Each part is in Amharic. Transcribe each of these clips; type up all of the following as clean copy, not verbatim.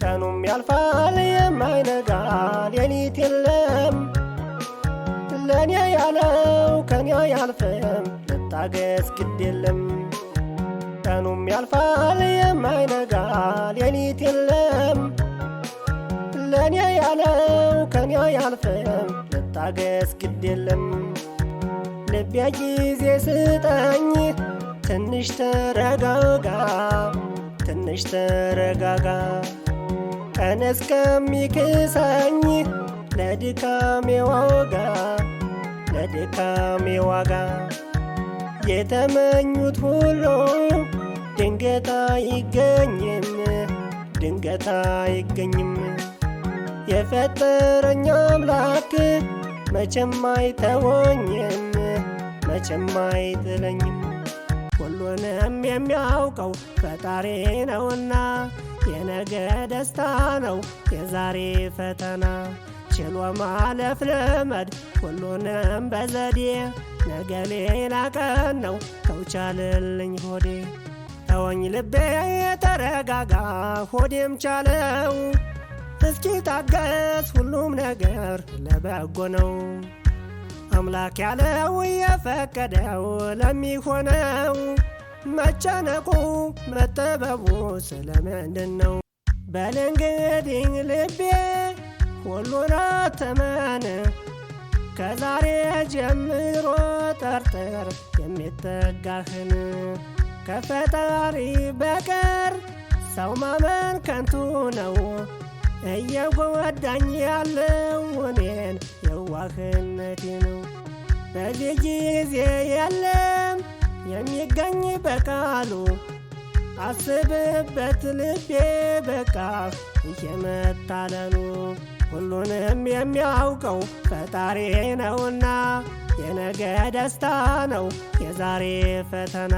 ቀኑም ያልፋል የማይነጋ ሌሊት የለም። ለእኔ ያለው ከኔ አያልፍም ልታገስ ግድ የለም። ቀኑም ያልፋል የማይነጋ ሌሊት የለም። ለእኔ ያለው ከኔ አያልፍም ልታገስ ግድ የለም። ልቤ ጊዜ ስጠኝ ትንሽ ተረጋጋ፣ ትንሽ ተረጋጋ። ቀን እስከሚክሰኝ ለድካሜ ዋጋ፣ ለድካሜ ዋጋ። የተመኙት ሁሉ ድንገት አይገኝም፣ ድንገት አይገኝም። የፈጠረኝ አምላክ መቼም አይተወኝም፣ መቼም አይጥለኝም። ሁሉንም የሚያውቀው ፈጣሪ ነውና የነገ ደስታ ነው የዛሬ ፈተና። ችሎ ማለፍ ልመድ ሁሉንም በዘዴ፣ ነገ ሌላ ቀን ነው ተውቻልልኝ ሆዴ። ተወኝ ልቤ ተረጋጋ ሆዴም ቻለው፣ እስኪ ታገስ ሁሉም ነገር ለበጎ ነው። አምላክ ያለው የፈቀደው ለሚሆነው መጨነቁ መጠበቡ ስለምንድን ነው? በል እንግዲህ ልቤ ሁሉን አትመን፣ ከዛሬ ጀምሮ ጠርጥር የሚጠጋህን። ከፈጣሪ በቀር ሰው ማመን ከንቱ ነው። እየጎዳኝ ያለው እኔን የዋህነቴ ነው። በዚህ ጊዜ የለም የሚገኝ በቃሉ፣ አስብበት ልቤ በቃ እየመታለሉ። ሁሉንም የሚያውቀው ፈጣሪ ነውና የነገ ደስታ ነው የዛሬ ፈተና።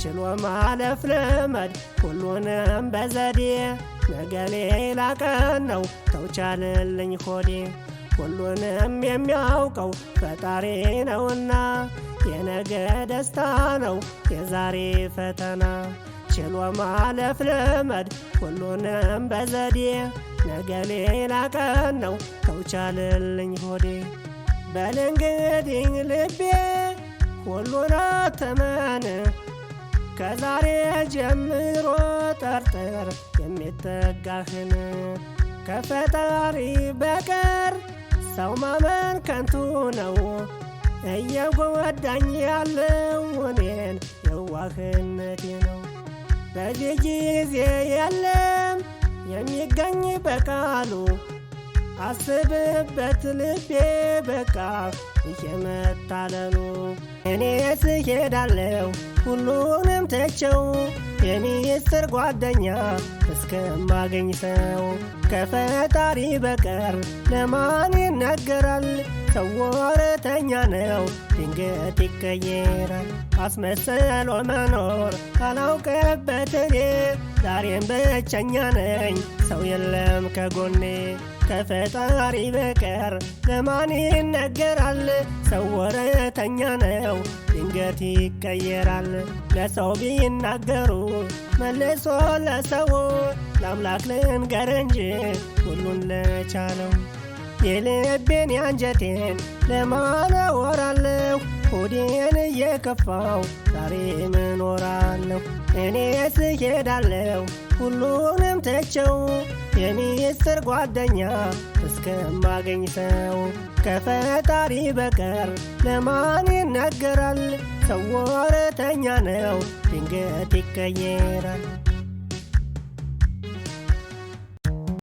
ችሎ ማለፍ ልመድ ሁሉንም በዘዴ፣ ነገ ሌላ ቀን ነው ተውቻልልኝ ሆዴ። ሁሉንም የሚያውቀው ፈጣሪ ነውና የነገ ደስታ ነው የዛሬ ፈተና። ችሎ ማለፍ ልመድ ሁሉንም በዘዴ፣ ነገ ሌላ ቀን ነው ተውቻልልኝ ሆዴ። በል እንግዲህ ልቤ ሁሉን አትመን፣ ከዛሬ ጀምሮ ጠርጥር የሚጠጋህን። ከፈጣሪ በቀር ሰው ማመን ከንቱ ነው። እየጎዳኝ ያለው እኔን የዋህነቴ ነው። በዚህ ጊዜ የለም የሚገኝ በቃሉ፣ አስብበት ልቤ በቃ እየመታለሉ። እኔ ስሄዳለሁ ሁሉንም ትቼው የሚስጥር ጓደኛ እስከማገኝ ሰው። ከፈጣሪ በቀር ለማን ይነገራል? ሰው ወረተኛ ነው ድንገት ይቀየራል። አስመስሎ መኖር ካላውቅበት እኔ ዛሬም ብቸኛ ነኝ ሰው የለም ከጎኔ። ከፈጣሪ በቀር ለማን ይነገራል? ሰው ወረተኛ ነው ድንገት ይቀየራል። ለሰው ቢናገሩ መልሶ ለሰው፣ ለአምላክ ልንገር እንጂ ሁሉን ለቻለው። የልቤን ያንጀቴን ለማን አወራለሁ? ሆዴን እየከፋው ዛሬ ምኖራለሁ። እኔ ስሄዳለሁ ሁሉንም ትቼው የሚስጥር ጓደኛ እስከማገኝ ሰው። ከፈጣሪ በቀር ለማን ይነገራል? ሰው ወረተኛ ነው ድንገት ይቀየራል።